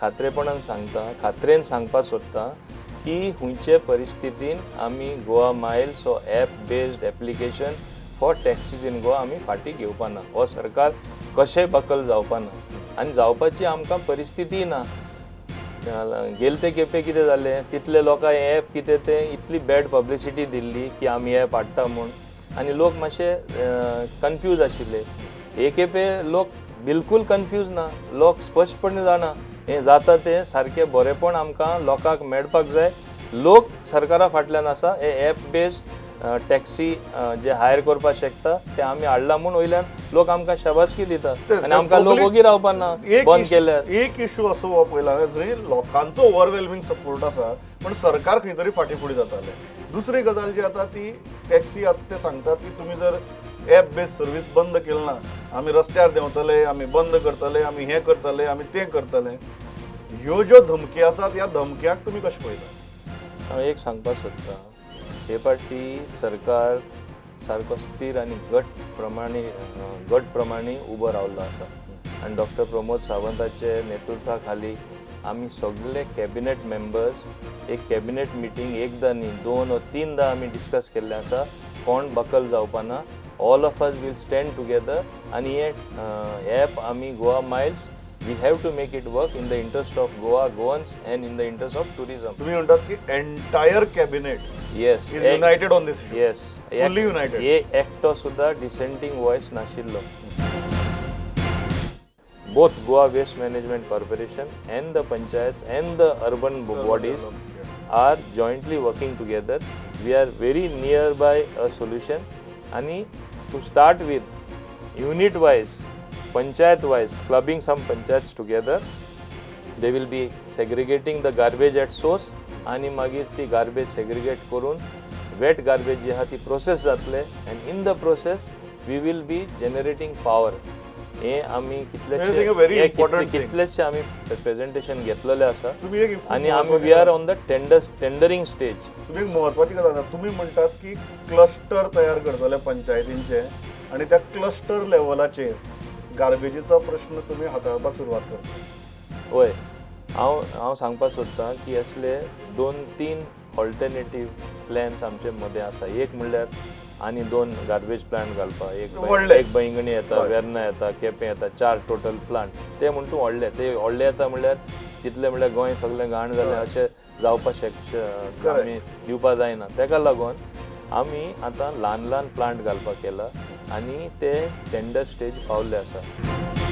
खात्रेपणान सांगता, खात्रेन सांगपाक सोदता की खंयचे परिस्थितीन आमी गोवा मायल्स हो app based application for taxis in Goa आमी फाटीं घेवपा ना. हो सरकार कशें बकल जावपा ना आनी जावपाची आमकां परिस्थिती ना. गेले ते खेपे कितें जालें, तितले लोकांक हें एप कितें तें इतली बॅड पब्लिसिटी दिल्ली की आमी एप हाडटा म्हूण, आनी लोक मातशे कन्फ्यूज आशिल्ले. हे खेपे लोक बिलकूल कन्फ्यूज ना, लोक स्पश्टपणे जाणा हें जाता तें सारकें बरेंपण आमकां लोकांक मेळपाक जाय. लोक सरकारा फाटल्यान आसा. हे एप बेस्ड टॅक्सी जे हायर करपाक शकता ते आमी हाडला म्हूण वयल्यान लोक आमकां शाबासकी दिता आनी आमकां लोक ओगी रावपा ना बंद केल्यार. एक इशू असो हो पयला जंय लोकांचो ओवरवेल्मिंग सपोर्ट आसा पण सरकार खंय तरी फाटीं फुडें जातालें. दुसरी गजाल जी आता ती टॅक्सी आतां ते सांगतात की तुमी जर एप बेस्ड सर्वीस बंद केली ना आमी रस्त्यार देंवतले, आमी बंद करतले, आमी हें करतले, आमी तें करतले. ह्यो ज्यो धमकी आसात ह्या धमक्यांक तुमी कशें पळयता? हांव एक सांगपाक सोदतां, हे पाटी सरकार सारको स्थीर आनी घट प्रमाणे उबो रावल्लो आसा आनी डॉक्टर प्रमोद सावंताचे नेतृत्वा खाली आमी सगळे कॅबिनेट मेंबर्स एक कॅबिनेट मिटींग एकदां न्ही दोन वा तीनदां आमी डिस्कस केल्लें आसा. कोण बकल जावपा ना, all of us will stand together आनी हें एप आमी Goa miles we have to make it work in the interest of Goa, Goans and in the interest of tourism. तुम्ही म्हणतात की entire cabinet yes is united on this issue. Yes, Fully united. हे एकटो सुद्दां डिसेंटींग voice नाशिल्लो. Both Goa Waste Management Corporation and the panchayats and the urban bodies are jointly working together. We are very nearby a solution. आणि to start with, unit wise, panchayat wise, clubbing some panchayats together, they will be segregating the garbage at source आणि मागीर ती garbage segregate करून weight garbage जी आहा ती process जातले and in the process we will be generating power. हे आमी I think a very important thing. कितलेशे आमी प्रेजेंटेशन घेतलेले आसा तुम्ही एक खूप आनी आमी महत्वाची we are on the tendering stage. तुम्ही एक महत्वाची गजाल सांगता. तुम्ही म्हणटात की क्लस्टर तयार करतले पंचायतींचे आनी त्या क्लस्टर लेवलाचेर गार्बेजीचो प्रश्न तुमी हाताळपाक सुरवात करता. वय, हांव सांगपाक सोदतां की असले 2-3 ऑल्टरनेटीव प्लॅन्स आमचे मदें आसा. एक म्हणल्यार आनी 2 गार्बेज प्लांट घालपाक, व्हडले. एक बैंगणी येता, वेर्ना येता, केपें येता, 4 टोटल प्लांट. ते म्हण तूं व्हडले, ते व्हडले येता म्हणल्यार तितले म्हणल्यार गोंय सगळें घाण जालें अशें जावपाक आमी दिवपाक जायना. तेका लागून आमी आतां ल्हान ल्हान प्लांट घालपाक केला आनी ते टेंडर स्टेज पावल्ले आसा.